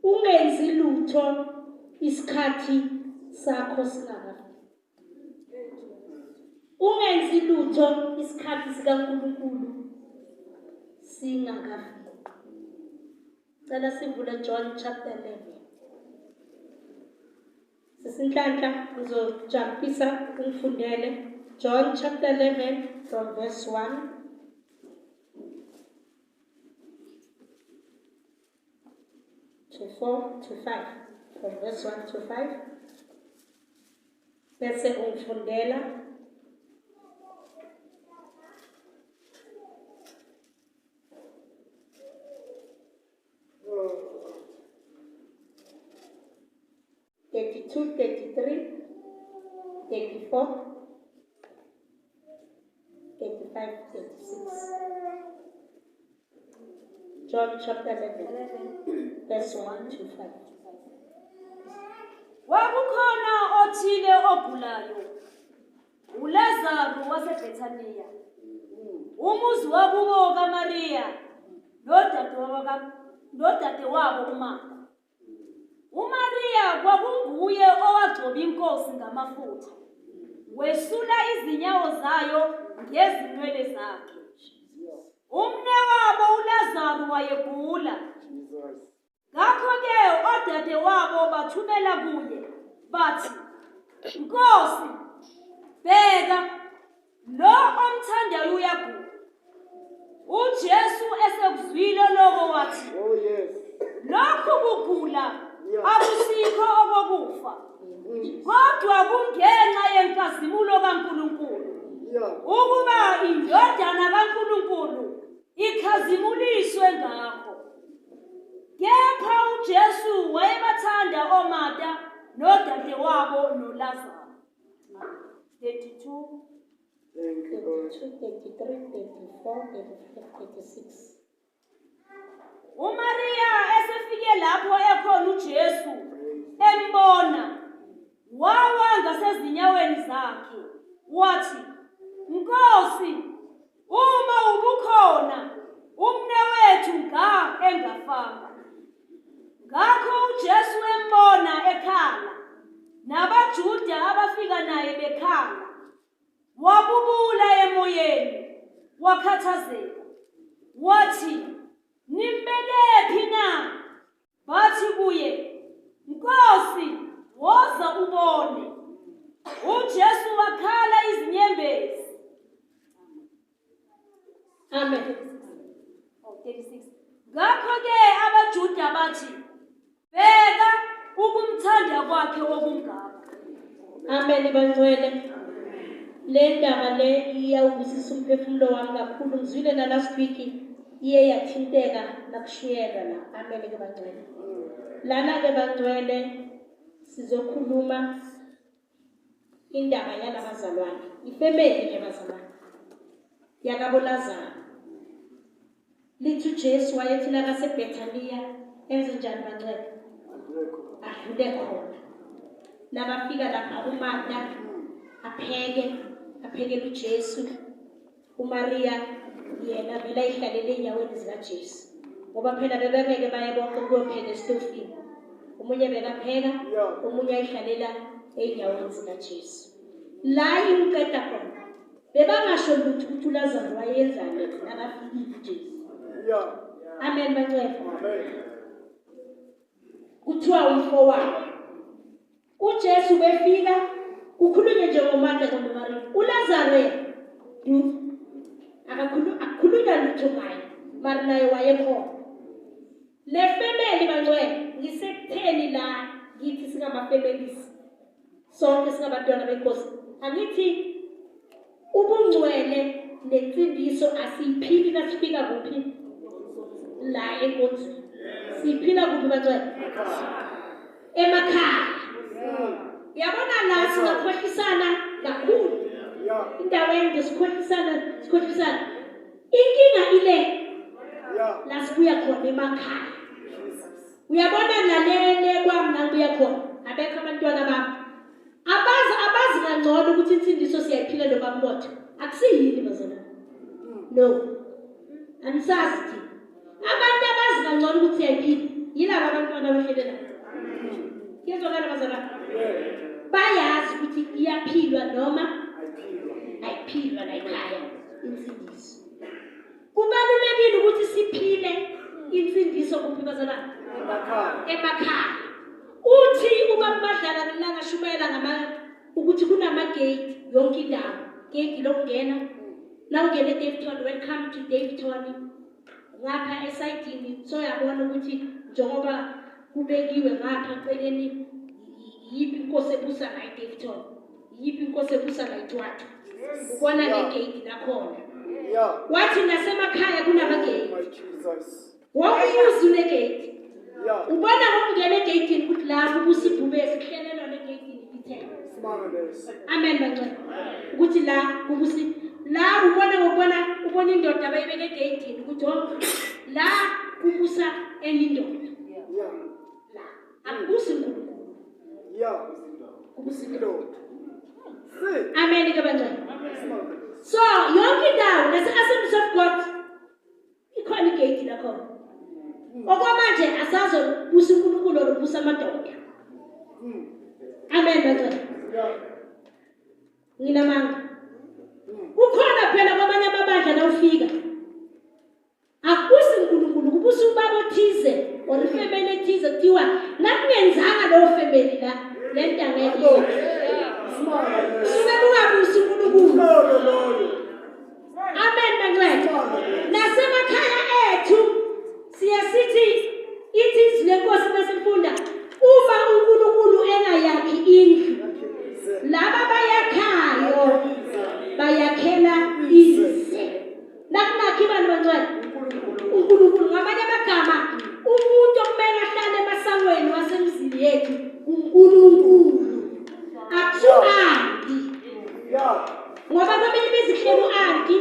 Ungenzi lutho isikhathi sakho singakafiki. Ungenzi lutho isikhathi sikaNkulunkulu singakafiki. Cela sivule John chapter 11. Sisinhlanhla ngizojampisa ungifundele John chapter 11 from verse 1. To 4 to 5 from verse 1 to 5 bese ungifundela 32, 33, 34, 35, 36. John chapter 11, verse 1 to 5. Kwakukhona othile ogulayo, uLazaru waseBhethaniya, umuzi wakubo kaMariya nodadewabo uMarta. UMariya kwakunguye owagcoba iNkosi ngamafutha, wesula izinyawo zayo ngezinwele zakhe. Umnewabo uLazaru wayegula. Ngakho-ke odadewabo bathumela kuye, bathi, Nkosi, bheka, Lo omthandayo uyagula. UJesu esekuzwile lokho wathi, Oh yes. Lokhu kugula akusikho okokufa, kodwa kungenxa yenkazimulo kaNkulunkulu, ukuba iNdodana kaNkulunkulu ikhazimuliswe ngakho. Kepha uJesu wayebathanda oMarta nodadewabo noLazaru. 32. Thank you, Lord. 32, 33, 34, 35, 36. UMariya esefike lapho ekhona uJesu embona wawa ngasezinyaweni zakhe wathi, Nkosi, uma ubukhona umnewethu nga engafanga. Ngakho uJesu embona ekhala, nabaJuda abafika naye bekhala, wabubula emoyeni, wakhathazeka. Wathi, Nimbekephi na? Bathi kuye, Nkosi, woza ubone. UJesu wakhala izinyembezi. Amen. Oh, 36. Ngakho-ke abaJuda bathi, Bheka ukumthanda kwakhe okungaka. Amen bangcwele. Le ndaba le iyawubusisa umphefumulo wami kakhulu. Ngizwile na last week iye yathinteka nakushuyelwa la. Amen ke bangcwele. Lana ke bangcwele sizokhuluma Indaba yalabazalwane, ifemeli ke bazalwane yakaboLazaro. Lithi uJesu wayethi nakaseBhethaniya enze njani bangcwele? Adlule khona. Nabafika lapha uMarta apheke, aphekele uJesu. UMariya yena vele ayihlalele ey'nyaweni zikaJesu ngoba phela bebengeke baye bonke ukuyopheka esitofini. Omunye bekapheka, omunye ayihlalela ey'nyaweni zikaJesu. La ingiqeda khona bebangasho lutho ukuthi uLazaru wayenzani nakafikile uJesu. Amen bancwele. Kuthiwa umfowabo UJesu befika kukhulunywe nje ngoMarta noMariya. ULazaro yena du akakhulunywa lutho ngaye, mara naye wayekhona. Le family bangcwele ngisekutheni la ngithi singamafamilies sonke singabantwana benkosi angithi Ubungcwele nensindiso asiyiphili nasifika kuphi? La enkonzweni. Siyiphila kuphi bangcwele? Emakhaya. Yabona la singakhohlisana kakhulu. Indawo ende sikhohlisana, sikhohlisana. Inkinga ile la sibuya khona emakhaya. Uyabona nalele kwami la ngibuya khona, abekho abantwana bami. Abazi abazi kangcono ukuthi insindiso siyayiphila noma kubotha. Akusiyini bazalwane. No. Anisazi thina. Abantu abazi kangcono ukuthi siyayiphila yilaba abantwana abahlele la. Kuyezwakala bazalwane? Bayazi ukuthi iyaphilwa noma ayiphilwa la ekhaya insindiso. Kubalulekile ukuthi siphile insindiso kuphi bazalwane? Emakhaya. Uthi uma badlala ngelanga shumayela ngama ukuthi kunama-gate yonke indawo. Gate lokungena. La ungena eDaveyton, welcome to Daveyton. Ngapha esayidini soyabona ukuthi njengoba kubekiwe ngapha celeni yiphi inkosi ebusa la eDaveyton. Yiphi inkosi ebusa la eTwatwa. Ubona ngegate lakhona. Wathi nasemakhaya kunama-gate. Wonke umuzi unegate. Ubona ngokungena egeyidini ukuthi la kubusa ibhubesi kuhlelelwa negeyidini lithele. Amen bangcwele. Ukuthi la kubusa la ubona ngokubona ubona indoda abayibeke egeyidini ukuthi oh la kubusa enye indoda. La akubusi uNkulunkulu. Kubusa indoda. Amen ke bangcwele. So yonke indawo nase-Assemblies of God ikhona igate lakhona. Okwamanje asazo busa uNkulunkulu or ubusa amadoda. Amen bangcwele. Nginamanga. Kukhona phela kwamanye amabandla la ufika. Akubusi uNkulunkulu, kubusa ubaba othize or ifemeli ethize kuthiwa nakungenzanga leyo femeli la le nto angeke. Suke kungabusi uNkulunkulu. Amen bangcwele. Nasemakhaya ethu siye sithi ithi izwi lenkosi masifunda uma uNkulunkulu engayakhi indlu laba bayakhayo bayakhela ize. Nakunakhi bani bangcwele? uNkulunkulu. Ngamanye amagama umuntu okumele ahlale emasangweni wasemzini yethu uNkulunkulu. Akusu-anti. Ngoba kweminye imizi kuhleli u-anti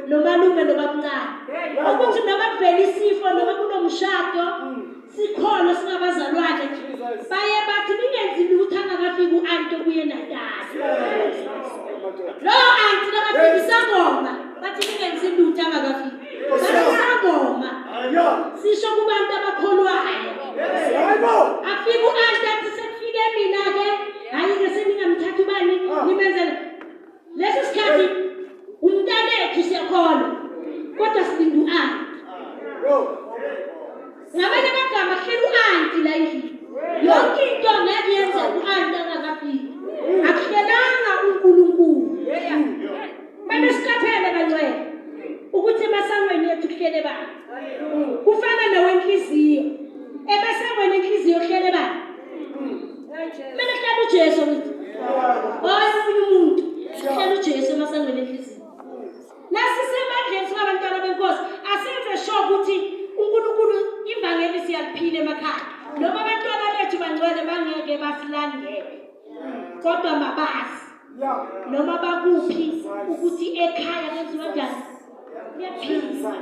nomalume nobamncane. Ukuthi noma kuvela isifo noma kunomshado sikhona singabazalwane baye bathi ningenzi lutho angakafiki u-anti obuye eNatali. Lowo anti nakafika isangoma bathi ningenzi lutho angakafiki. Bathi isangoma sisho kubantu abakholwayo. Afike u-anti athi sekufike mina-ke hhayi-ke seningamthatha ubani nimenzele leso sikhathi umntanethu siyakholwa kodwa silinde u-anti. Ngamanye amagama kuhleli u-anti la endlini. Yonke into ngeke yenzeke u-anti angakafiki. Akuhlelanga uNkulunkulu. Kumele siqaphele bangcwele ukuthi emasangweni ethu kuhlele bani. Kufana nowenhliziyo. Emasangweni enhliziyo kuhlele bani? Kumele kuhlale uJesu ngithi. Hayi omunye umuntu. Kuhlele uJesu emasangweni enhliziyo. Nasisebandleni singabantwana benkosi asenze sure ukuthi uNkulunkulu ivangeli siyaliphila emakhaya. Noma abantwana bethu bangcwele bangeke basilandele. Kodwa mabazi noma bakuphi ukuthi ekhaya kwenziwa njani. Kuyaphilwa.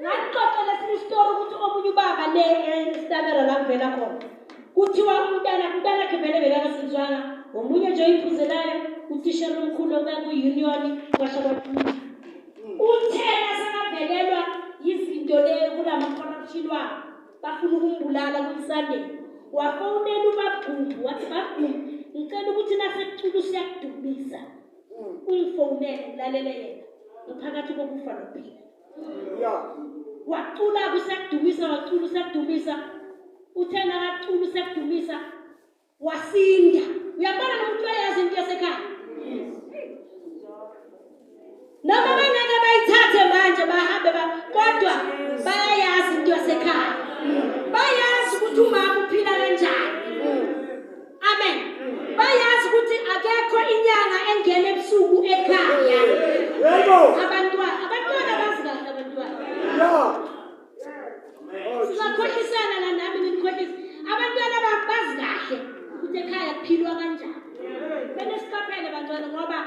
Ngangixoxela esinye isitori ukuthi omunye ubaba le esitabela la ngivela khona. Kuthiwa umntana umntanakhe vele bekangasinzwanga omunye nje oyiphuzelayo utishela omkhulu obekwi-union kwasho kwathutha. Uthe nasekavelelwa yizinto le kulama-corruption wabo bafuna ukumbulala kuyiSunday. Wafonela ubabGumbu wathi babGumbu ngicela ukuthi nasekucula usiyakudumisa ungifonele ngilalele yena ngiphakathi kokufa nokuphila. Wacula kusakudumisa wacula usakudumisa uthe nakacula usakudumisa wasinda. Uyabona lo muntu uyayazi into yasekhaya. Noma bengeke bayithathe manje bahambe ba kodwa bayayazi into yasekhaya. Bayazi ukuthi umama uphila kanjani. Amen. Bayazi ukuthi akekho inyanga engena ebusuku ekhaya. Yebo. Abantwana, abantwana bazi kahle abantwana. Yeah. Singakhohlisana la nami nginikhohlisa. Abantwana bazi kahle ukuthi ekhaya kuphilwa kanjani. Kumele siqaphele bantwana ngoba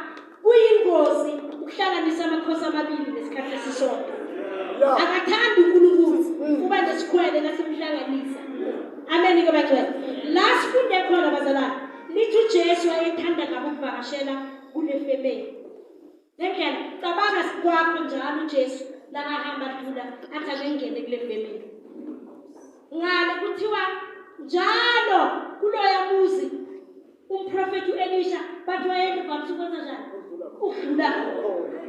kuyingozi ukuhlanganisa amakhosi amabili ngesikhathi esisodwa. Akathandi uNkulunkulu kuba nesikhwele nasimhlanganisa. Amen ke bangcwele. La sifunde khona bazalwane, lithi uJesu wayethanda kabi ukuvakashela kule family. Le ndlela cabanga kwakho njalo uJesu lakahamba dlula athi ake ngene kule family. Njalo kuloya muzi umprofethi uElisha bathi wayevamise ukwenza njani? Ukudlula khona.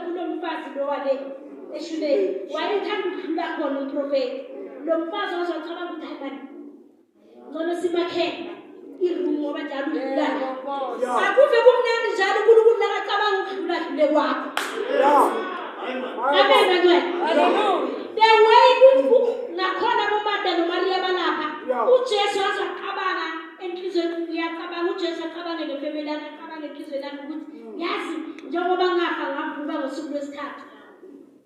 Kulo mfazi lo wale eshuleni wayethanda ukudlula khona umprofethi. Lo mfazi wazocabanga ukuthi hayi mani ngcono simakhele iroom ngoba njalo udlula la. Akuve kumnandi njalo uNkulunkulu nakacabanga ukudlula dlule kwakho. Amen bangcwele. The way nakhona boMarta noMariya balapha uJesu wazacabanga enhliziyweni uyacabanga uJesu acabange ngefamily yakhe acabange enhliziyweni yakhe ukuthi yazi njengoba ngafa ngavuka ngosuku lwesithathu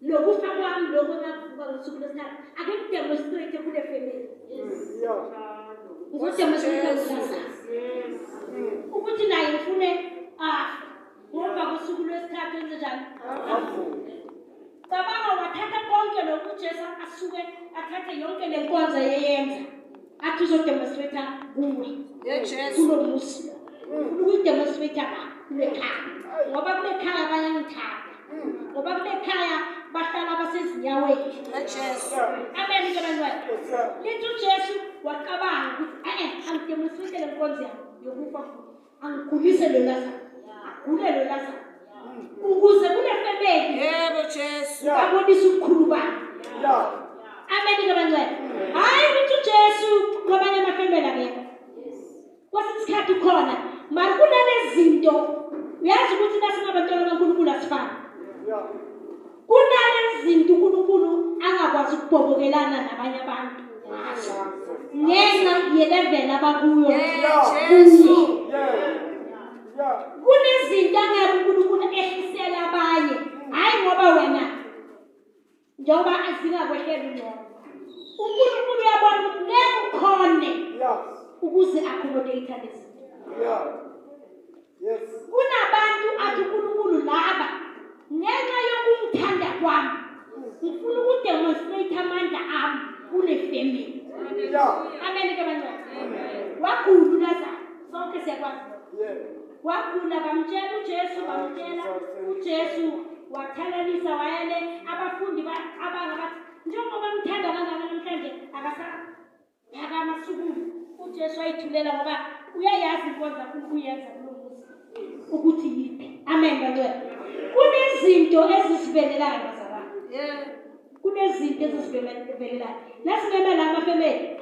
lokufa kwami lokho ngavuka ngosuku lwesithathu ake ngidemonstrate kule family ngizodemonstrate kuLazarus ukuthi naye ngifune afe ngoba kosuku lwesithathu enze njani avuke. Cabanga wathatha konke lokhu uJesu asuke athathe yonke le nkonzo ayeyenza athi uzodemonstrate kuwe kulo muzi ufuna ukuyidemonstrate la kule khaya ngoba kule khaya bayangithanda ngoba kule khaya bahlala basezinyaweni. Amen ke bantwana. Lithi uJesu wacabanga ukuthi eh angidemonstrate le nkonzo yami yokufa futhi angigulise lo Lazarus agule lo Lazarus ukuze kule family Yebo Jesu. abonise ubukhulu bakhe. Amen ke bangcwele. Hayi ukuthi uJesu kwabanye amafamily akekho. Kwesinye isikhathi ukhona mara kunalezi zinto uyazi ukuthi nasingabantwana baNkulunkulu asifani. Kunalezi zinto uNkulunkulu angakwazi ukubhobokelana nabanye abantu ngazo ngenxa yelevel abakuyo Jesu. Kunezinto angeke uNkulunkulu ehlisele abanye hayi ngoba wena njengoba azingakwehlela ungcono. uNkulunkulu uyabona ukuthi ngeke ukhone ukuze accommodate lezi zinto. Kunabantu athi uNkulunkulu laba ngenxa yokungithanda kwami ngifuna ukudemonstrate amandla ami kule family. Amen ke bangcwele. Wagula uLazarus sonke siyakwazi. Wagula bamtshela uJesu bamtshela uJesu wathalalisa wayele abafundi abanga bathi njengoba mthanda kangaka namhlanje akasaphakama sukuma. uJesu wayithulela ngoba uyayazi inkonzo afuna ukuyenza kulo muzi ukuthi yiphi. Amen bangcwele. Kunezinto ezisivelelayo bazalwane. Kunezinto ezisivelelayo. Nasimema la amafamily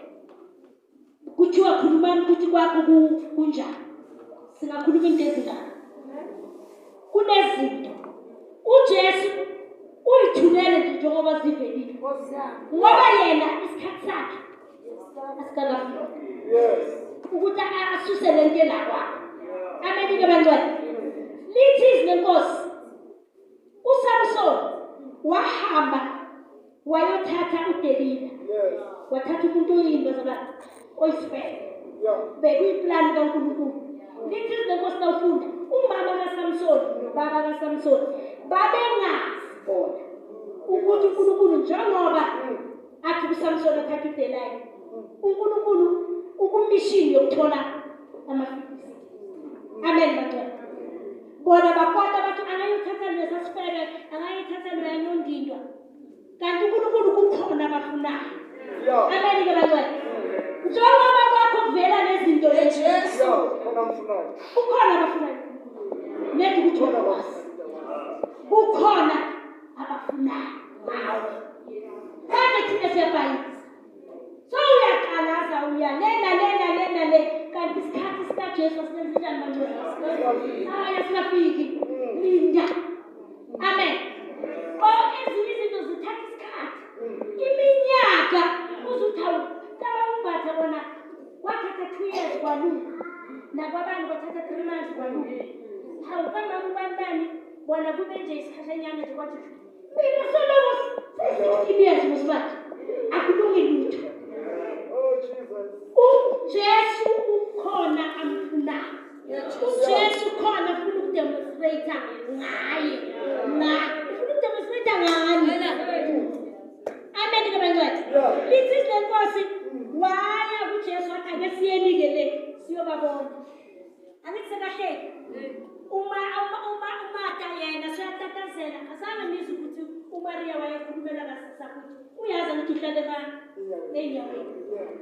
kuthiwa khulumani ukuthi kwakho kunjani. Singakhuluma into ezingaka. Kunezinto uJesu uyithulele nje njengoba zivelile ngoba yena isikhathi sakhe asikakafiki ukuthi asuse le nto ela kwakho. Amen ke bangcwele. Lithi izwi lenkosi uSamson wahamba wayothatha uDelila wathatha umuntu oyini bazalwane oyisifebe bekuyiplani kaNkulunkulu. Lithi izwi lenkosi nawufunda umama kaSamson nobaba kaSamson babengazi bona ukuthi uNkulunkulu njengoba athi kuSamson athatha uDelila uNkulunkulu ukumishini yokuthola amaFilisti. Amen bangcwele. Bona bakwata bathi angayithatha lesa sifebe angayithatha loya nondindwa kanti uNkulunkulu kukhona abafunayo. Amen ke bangcwele. Njengoba kwakho kuvela lezinto lezi ukhona abafunayo. Nedi ukuthi wena wazi kukhona abafunayo ngawe. Manje thina siyabhayisa. So uyaqalaza uya lena lena lena le kanti isikhathi sikaJesu asilenze njani bangcwele? Hayi asikafiki. Linda. Amen. Oh ezinye izinto zithatha isikhathi. Iminyaka uzuthi hawu cabanga umbatha bona kwathatha 2 years kwalunga. Nakwabani kwathatha 3 months kwalunga. Hawu kamama ubani bani bona kube nje isikhashanyana nje kwathi mina soloko se-16 years mosibati akulungi lutho. uJesu ukhona amfunayo. uJesu ukhona ufuna ukudemonstrate ngaye. Ufuna ukudemonstrate ngani. Amen ke bangcwele. Lithi izwi lenkosi waya kuJesu wathi ake siyeni-ke le siyobabona. Angithi sekahleli. Uma uma uma uMarta yena seyatatazela azange nizwe ukuthi uMaria wayekhulumela kasakuthi uyazi ukuthi uhlale Ey'nyaweni.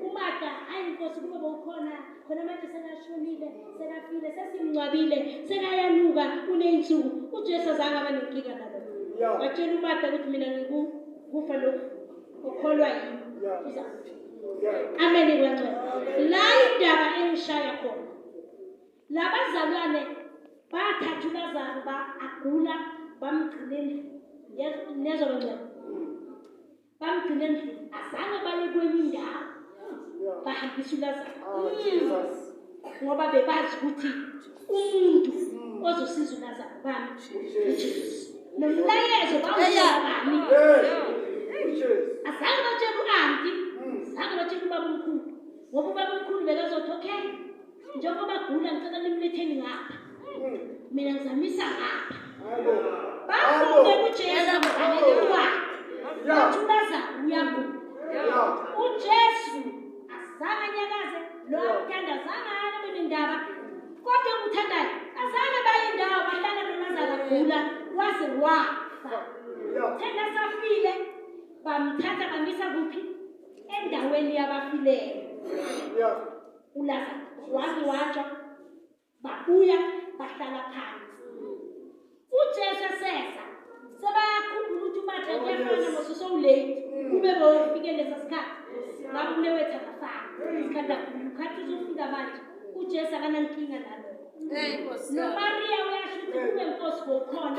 UMartha, hayi Nkosi, kube bowukhona khona manje sekashonile, sekafile, sesimngcwabile, sekayanuka, uney'nsuku. UJesu azange abe nenkinga nalokho. Watshela uMartha ukuthi mina ngikufa lokhu, ukholwa yimi, uzakuphila. Amen kwangcwele. La indaba engishaya khona. Labazalwane bathatha uLazaru agula bamgcina endlini. Niyezwa bangcwele? Bamgcina endlini. Azange baye kwenye indawo. Bahambisa uLazaru. Ngoba bebazi ukuthi umuntu ozosiza uLazaru bani? UJesu. Nomlayezo bawutshela bani? Azange batshela u-anti, azange batshela ubaba omkhulu. Ngoba ubaba omkhulu bekazothi okay, njengoba gula ngicela nimletheni ngapha. Mina ngizamisa ngapha. Bafunde kuJesu bamubhalela incwadi. Bathi uLazaru uyagula. UJesu azange anyakaze, lo amthanda azange abe nendaba. Kodwa engikuthandayo azange baye indawo, bahlala noLazaru agula waze wafa. Thena safile bamthatha bamisa kuphi? Endaweni yabafileyo. uLazaru wangcwatshwa, babuya bahlala phansi. UJesu eseza sebayakhumbula ukuthi uMartha kuyafana mos usowulate, kube bowufike lesa sikhathi ngabe umnewethu akafani isikhathi agula ukhathi uzofika manje. UJesu akanankinga nalokho. NoMaria uyasho ukuthi kube Nkosi bowukhona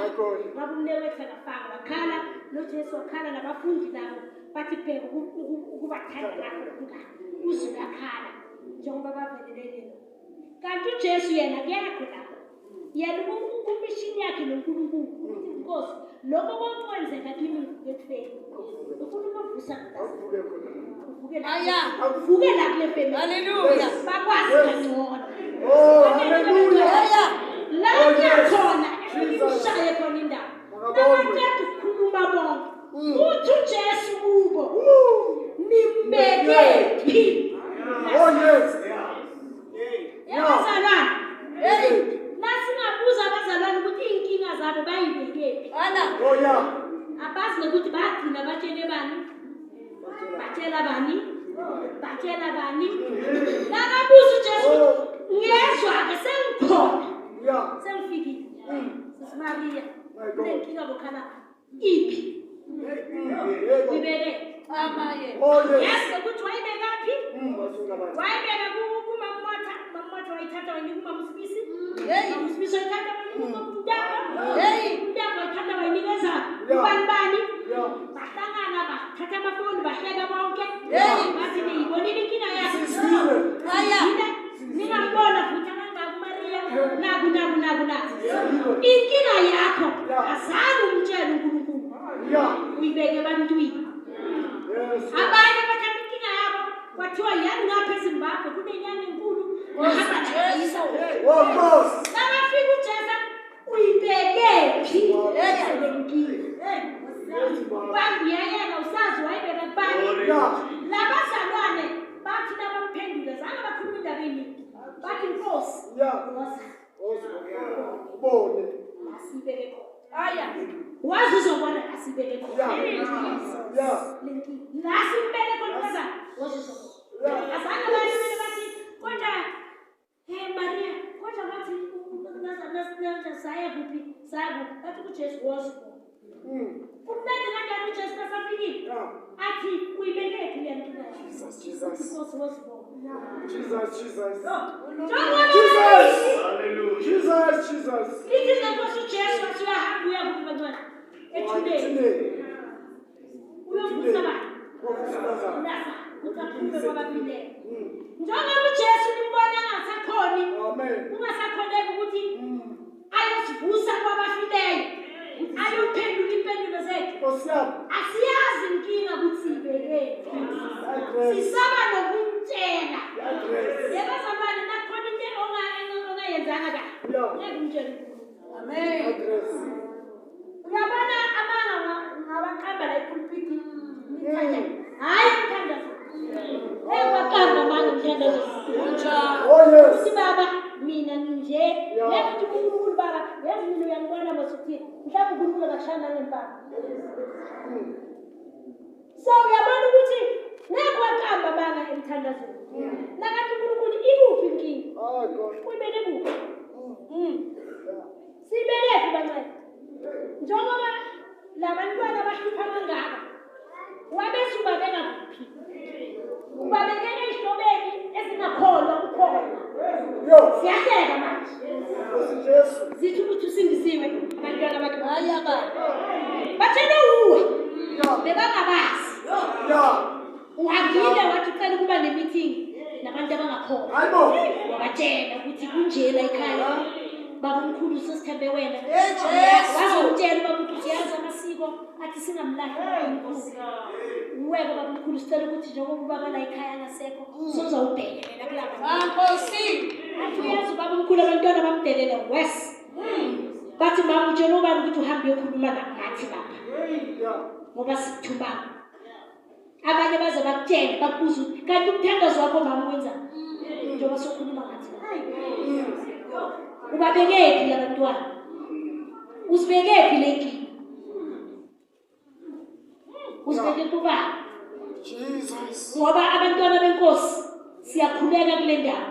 ngabe umnewethu akafanga. Wakhala noJesu, wakhala nabafundi nabo bathi bheka ukubathanda kwakho kungaka, uze uyakhala njengoba bavelele lelo. Kanti uJesu yena akekho lapho. Yena kumishini yakhe noNkulunkulu ukuthi Nkosi lokho konke kwenzeka kimi ngekufeni. Ufuna ukuvusa uvuke la. Uvuke la kule family. Hallelujah. Bakwazi kangcono. Oh, hallelujah. La kuyakhona efike imshaye khona indaba. Nabaqeda ukukhuluma bonke. Uthi uJesu kubo, nimbeke phi? Oh yes. Yabazalwane. Nasingabuza abazalwane ukuthi iy'nkinga zabo bayibekephi. Oh yeah. Abazi nokuthi bagcina batshele bani? Batshela bani? Batshela bani? Nakabuza uJesu ngezwa-ke sengikhona. Sengifikile. Sisi Maria, kunenkinga bokhala iphi? Ibeke. Oh yes. Yazi nokuthi wayibekaphi? Wayibeka kumamotha, mamotha wayithatha wayinika umama uSibisi. Mama uSibisi wayithatha wayinika umntako. Umntako wayithatha wayinikeza ubani bani. Bahlangana bathatha amafoni bahleka bonke. Bathi niyibonile inkinga yakhe. Ningambona futhi akangaka uMaria. Naku naku naku naku. Inkinga yakho azange umtshele uNkulunkulu. Uyibeke ebantwini. Abanye bathatha inkinga yabo kwathiwa yani ngapha eZimbabwe kunenyanga enkulu bahamba nayisa. Nakafika uJesu uyibeke phi le nkinga? Bambi yayeka usazi wayibeka kubani? Labazalwane bathi nabamphendula zange bakhuluma indaba eningi. Bathi Nkosi woza. Ubone. Asibeke khona. Wazi uzobona asibeke khona. La simbeke khona kaza wazi uzobona. Azange bayibele bathi kodwa hey Maria kodwa bathi saya kuphi? Saya kuphi? Bathi kuJesu wazibona. Kumnandi kanjani uJesu kasafikile? Athi uyibeke phi le nkinga? Jesus, Jesus. Nkosi wazibona. Jesus, Jesus. Njengoba Jesus. Jesus, Jesus. Lithi lenkosi uJesu wathi uyahamba uya kuphi bantwana? Ethuneni. Uyovusa bani? Uyovusa Lazaro. Ukuthi aphume kwabafileyo. Njengoba uJesu nimbona engasakhoni, ungasakhoneki ukuthi ayosivusa kwabafileyo, ayophendula impendulo zethu. Asiyazi inkinga ukuthi ibekephi. Sisaba nokumtshela. Yebazalwane nakhona into ongayenzanga kahle. Ngeke umtshele uNkulunkulu. Amen. Uyabona amanga ngawaqamba la epulpiti. Hayi mthandazo. Hey waqamba amanga mthandazo. Oh yes. Uthi baba mina nje ngeke uNkulunkulu baba yazi mina uyangibona mos uthi mhlawumbe uNkulunkulu akashaya ngempama. So uyabona ukuthi ngeke waqamba Emthandazweni. Nakathi uNkulunkulu ikuphi inkinga? Uyibeke kuphi? Siyibekephi bancane? Njengoba labantwana abahlupha kangaka, wabese ubabeka kuphi? Ubabeke ey'hlobeni ezingakholwa kukholwa. Siyahleka manje. Zithi ukuthi usindisiwe abantwana bakhe batshele uwe bebangabazi. Uhambile wathi ucela ukuba ne-meeting nabantu abangakholwa. Wabatshela ukuthi kunjena ekhaya. Baba omkhulu sesithembe wena. Wazomtshela ubaba ukuthi uyazi amasiko athi singamlahli ubaba omkhulu. Uweke baba omkhulu sicela ukuthi njengoba ubaba la ekhaya angasekho sozawubhekelela kulaba. Athi uyazi ubaba omkhulu abantwana bamdelele worse. Bathi mama utshela ubani ukuthi uhambe uyokhuluma nathi lapha. Ngoba sikuthumanga. Abanye baze bakutshele bakubuza ukuthi kanti umthandazo wakho mama wenzani? Njengoba sokhuluma ngathi. Ubabekephi labantwana? Uzibekephi le nkinga? Uzibeke kubani? Jesus. Ngoba abantwana benkosi siyakhuleka kule ndawo.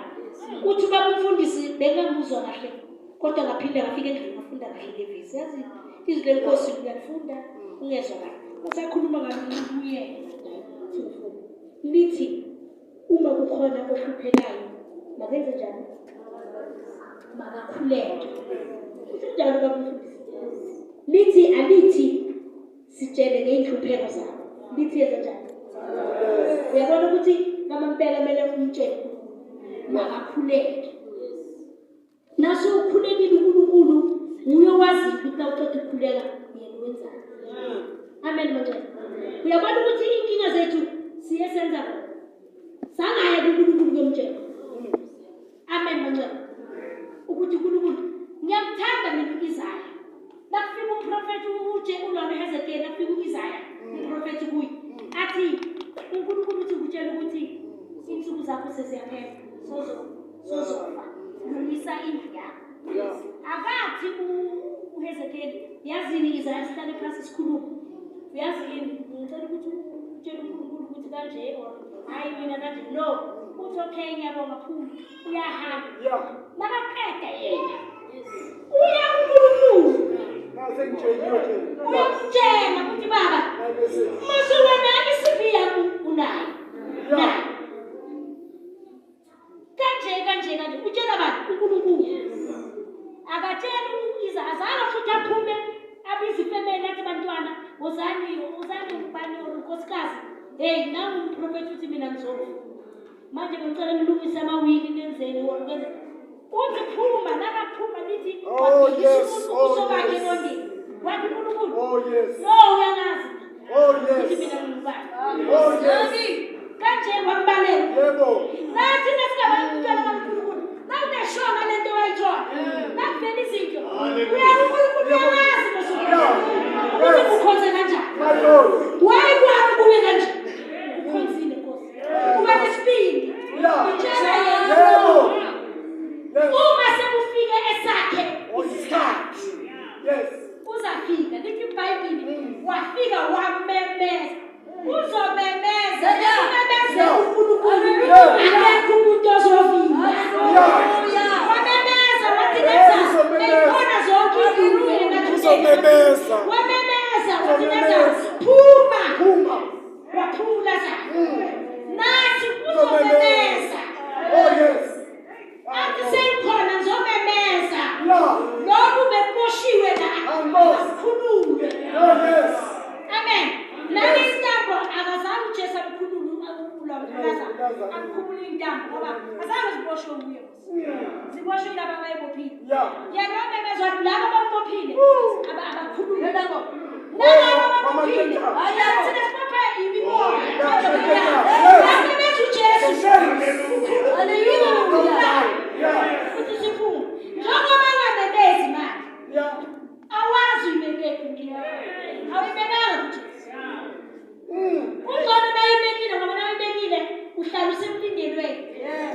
Uthi ubaba umfundisi bengamuzwa kahle kodwa ngaphinde ngafika endlini ngafunda kahle le vesi. Yazi izwi lenkosi uyalifunda ungezwa kahle. Usakhuluma ngalo ubuyele. Lithi uma kukhona ohluphekayo makenze njani? Makakhuleke. Usenjalo baba umfundisi. Lithi alithi sitshele ngey'nhlupheko zakho. Lithi yenze njani? Uyabona ukuthi ngamampela kumele umtshele makakhuleke. Naso ukhulekile uNkulunkulu nguye owaziyo ukuthi nawuqeda ukukhuleka yena wenzani. Amen bangcwele. Uyabona ukuthi iy'nkinga zethu siye senza kona. Sangaya kuNkulunkulu kuyomtshela. Amen bangcwele. Ukuthi uNkulunkulu ngiyamthanda mina u-Isaya. Nakufika umprofethi uje ulona uHezekiel nakufika u-Isaya umprofethi kuye athi uNkulunkulu uthi ukutshela ukuthi insuku zakho seziyaphela sozofa lungisa indlu yakho. Akathi uHezekiel yazini Isaya sihlale phansi sikhulume. Uyazi yini ngicela ukuthi utshele uNkulunkulu ukuthi kanje or hayi mina kanje no uthi okay ngiyabonga phuma uyahamba. Makaqeda yena uya uNkulunkulu uyamtshela ukuthi baba mase wena i-CV yakho unayo nayo kanje kanje kanje utshela bani uNkulunkulu. Akatsheli uIsa azange futhi aphume abize ifemeli athi bantwana wozani wozani ubani or unkosikazi hey nangu umprofethi uthi mina ngizofa manje ngicela nilungise amawili nenzeni or kwenze uthi phuma nakaphuma lithi ubuso bakhe ebondini wathi uNkulunkulu no uyangazi ukuthi mina ngingubani. Kanje wambalela. Nathi nasingabantwana bakaNkulunkulu nawuneshonga lento wayithola nakuvela izinto uyaNkulunkulu uyangazi ukuthi kukhonze kanjani. Wayekwami kuye kanje ukhonzile Nkosi uba nesibindi utshela yena uma sekufike esakhe isikhathi. Uzafika lithi iBhayibheli wafika wamemeza. Uzomemeza umemeze uNkulunkulu akekho umuntu ozovimba. Wamemeza wathi nenza beyikhona zonke izinto Uzomemeza. Wamemeza wathi nenza phuma waphuma Lazaro. Nathi uzomemeza. Athi sengikhona ngizomemeza. Lokhu beboshiwe la akhululwe. Amen. Nale intambo akazange uJesu amkhulule uLazaro. Amkhulule intambo ngoba azange ziboshwe kuye. Ziboshwe laba abayibophile. Yena wamemeza wathi laba abambophile abakhulule labo. Nalaba ababophile thina sibophe imimoya. Wamemeza uJesu. Haleluya. Futhi siphume. Njengoba ngamemezi manje. Awazi uyibekephi inkinga. Awuyibekanga kuJesu. Ungcono nawuyibekile ngoba nawuyibekile uhlala usemlindelweni.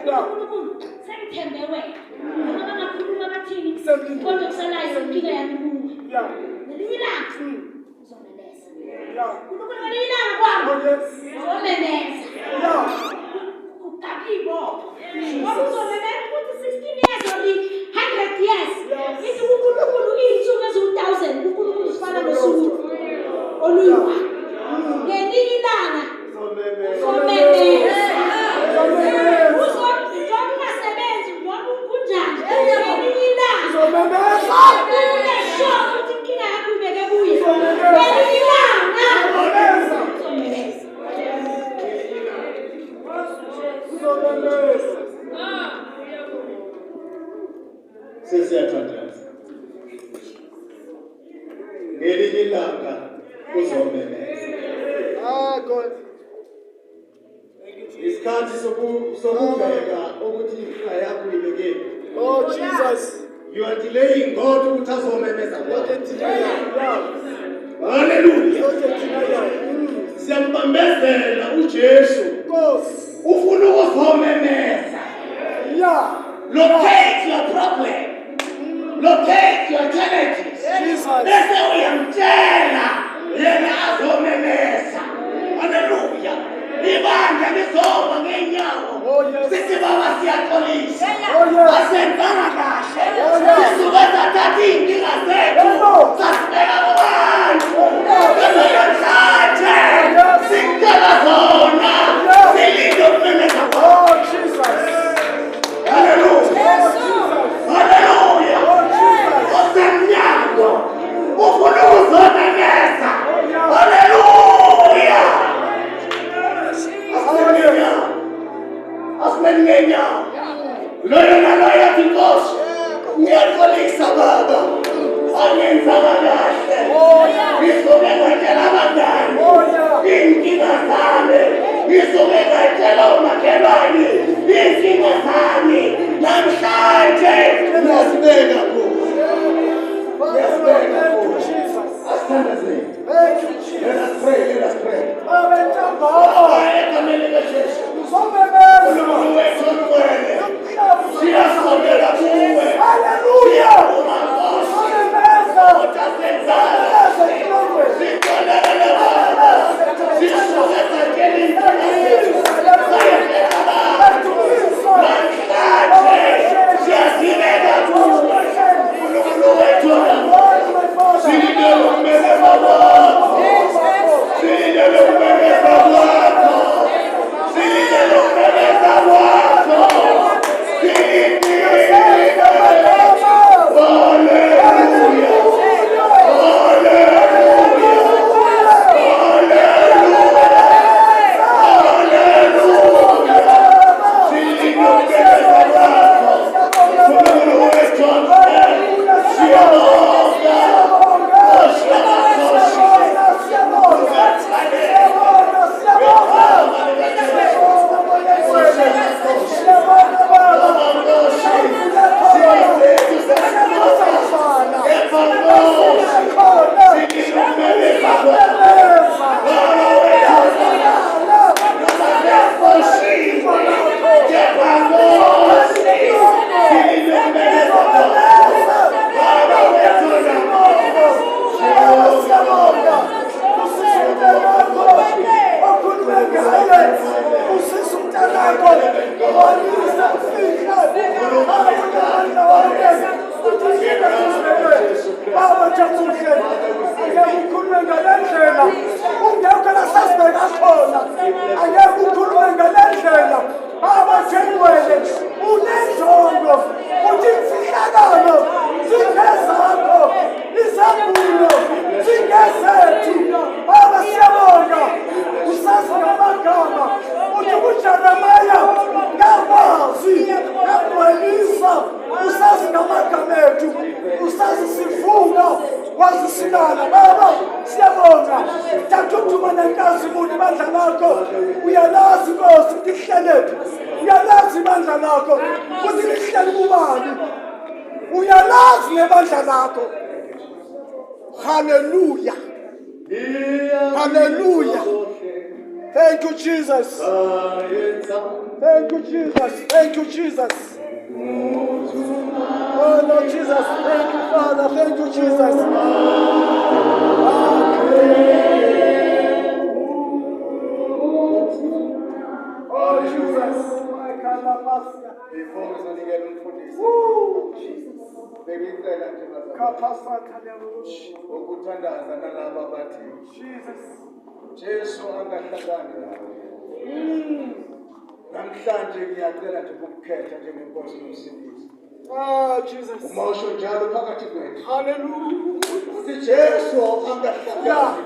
uNkulunkulu sengithembe wena. Noma bangakhuluma bathini kodwa kusalayo inkinga yami kuwe. Ngelinye ilanga uzomemeza. Unkulunkulu ngelinye ilanga kwami uzomemeza. Uzomemeza. Sesiyathandaza. Ngelinye ilanga uzomemeza. Ah, God. Isikhathi sokubheka ukuthi inkinga yakho ibekephi. Oh, Jesus. You are delaying God ukuthi azomemeza Not kwakho. a denial. Yeah. Hallelujah. Not a denial. Siyambambezela uJesu. Nkosi. Ufuna ukuzomemeza. Yeah. Locate your problem. Locate your challenges. Jesus. Bese uyamtshela yena azomemeza. Haleluya. Ibandla lizoma ngeenyawo. Oh, yes. Sithi baba siyaxolisa. Oh, yes. Asenzanga kahle. Oh, yes. Sisuke sathatha iy'nkinga zethu. Yebo. Sasibeka kubantu. Yes. Kodwa namhlanje Yes. sikutshela zona. Yes. Silinde ukumemeza kwakho. Oh, Jesus. Haleluya. Oh, Jesus. Haleluya. Oh, Jesus. Osemnyango ufuna ukuzomemeza. yeah. Haleluya. Asimeni Asimeni ngeenyawo. Loyo naloyo athi Nkosi, ngiyaxolisa baba. Angenzanga kahle. Oh, yeah. Ngisuke ngatshela abangani. Oh, yeah. Iy'nkinga zami. Ngisuke ngatshela omakhelwane. Iy'nkinga zami. Namhlanje ngiyazibeka kuwe. Father, thank you, Jesus. Asithandazeni. Thank you, Let Jesus. us pray, let us pray. Amen. Ntambama. Baba, egameni likaJesu. Uzomemeza. Nkulunkulu wethu ongcwele. Umhlaba Siyasondela kuwe. Hallelujah. Siyavuma Nkosi. Uzomemeza. Ukuthi asenzanga kahle. Sixolele Baba. Sisuke satshela iy'nkinga zethu. Sayetshela abantu. Namhlanje siyazibeka kuwe. Nkulunkulu wethu ongcwele. Silindele ukumemeza kwakho. Silindele ukumemeza kwakho. Silindele ukumemeza kwakho. Silindele. Hallelujah. Hallelujah. Hallelujah. Silindele ukumemeza kwakho. Nkulunkulu wethu ongcwele. Siyabonga. Nkosi yamakhosi. Baba Jamuhle, angeke ukhulume ngale ndlela ungekho la sasibheka khona, angeke ukhulume ngale ndlela. Baba Jengwele, unenjongo uthi imfihlakalo zingezakho, izambulo zingezethu. Baba siyabonga, usazi ngamagama uthi kuJeremiya ngakwazi ngagcwalisa, usazi ngamagama ethu, usazi sivuka wazi silala. Baba siyabonga, thatha udumo nenkazimulo ibandla lakho. Uyalazi Nkosi ukuthi lihlelephi, uyalazi ibandla lakho ukuthi lihleli kubani, uyalazi nebandla lakho. Hallelujah. Hallelujah. Thank you, Jesus. Thank you, Jesus. Thank you, Jesus. Oh, Lord Jesus. Thank you, Father. Thank you, Jesus. Oh, Jesus. My Kalabasia. Before ngizonikela umfundisi, Woo, Jesus. bengicela nje bazalwane Kapasata lerush. ukuthandaza nalabo abathi Jesus. Jesu angahlangani nawe. Namhlanje ngiyacela nje ukukhetha njengenkosi nomsindisi. Ah, Jesus. Uma usho njalo phakathi kwethu, Hallelujah. uthi Jesu angahlangani nawe.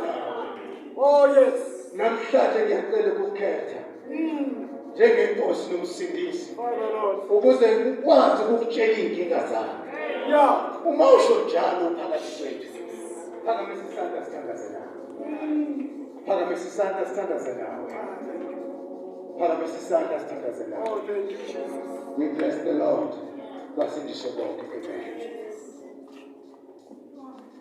Oh, yes. Namhlanje ngiyacela ukukhetha. njengenkosi nomsindisi, Father Lord. ukuze ngikwazi ukukutshela iy'nkinga zakho. Uma usho njalo phakathi kwethu, phakamisa isandla sithandaze nawe. Phakamisa isandla sithandaze nawe. Phakamisa isandla sithandaze nawe. Oh, thank you, Jesus. We bless the Lord. Basindiswe bonke. Amen.